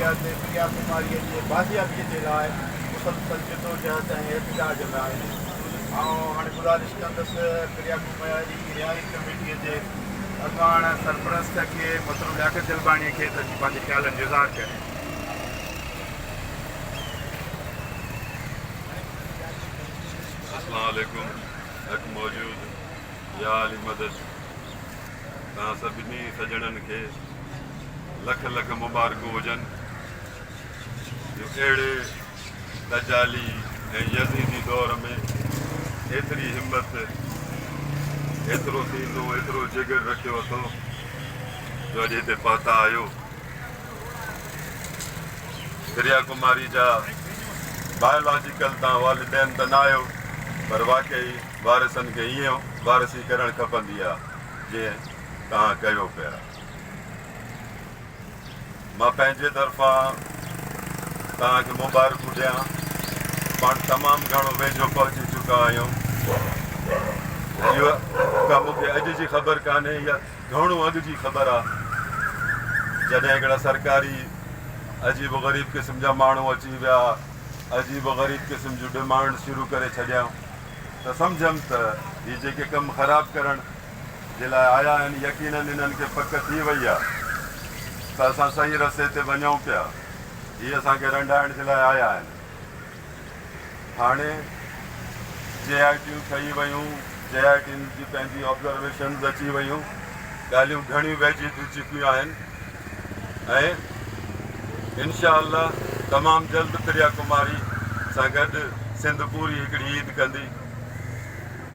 Media تي پريا ڪماريء جي بازيابيء جي لاء مسلسل جدوجهد ۽ احتجاج ۾ آهن. آئون هاڻي گذارش ڪندس پريا ڪماري رهائي ڪميٽيء جي اڳواڻ سرپرست کي محترم لياقت جلباڻيء کي ته اچي پنهنجي خيالن جو اظهار ڪري. اسلام عليڪم حق موجود يا علي مدد توهان سڀني سڄڻن کي لک لک مبارڪون هجن جو اهڙي دجالي ۽ يزيدي دور ۾ ايتري همت ايترو سينو ايترو جگر رکيو اٿو جو اڄ هتي پهتا آهيو. پريا ڪماري جا بايولاجيڪل تان والدين ته نه آهيو پر واقعي وارثن کي ائين وارثي ڪرڻ کپندي آ جيئن توهان ڪيو پيا. مان پنهنجي طرفان توهان کي مبارڪون ڏيان. پاڻ تمام گهڻو ويجهو پهچي چڪا آهيون. اهو ڪا مون کي اڄ جي خبر ڪانهي يا گهڻو اڳ جي خبر آ جڏهن هڪڙا سرڪاري عجيب و غريب قسم جا ماڻهو اچي ويا عجيب و غريب قسم جون ڊمانڊز شروع ڪري ڇڏيائون ته سمجهيم ته هي جيڪي ڪم خراب ڪرڻ جي لاء آيا آهن يقينن انهن کي پڪ ٿي وئي آ ته اسان صحيح رستي تي وڃون پيا هي اسان کي رنڊائڻ جي لاء آيا آهن. هاڻي جي آء ٽيون ٺهي ويون، جي آء ٽين جي پنهنجي آبزرويشنز اچي ويون، ڳالهيون گهڻيون ويجهي ٿي چڪيون آهن ۽ انشاء الله تمام جلد پريا ڪماري سان گڏ سنڌ پوري هڪڙي عيد ڪندي.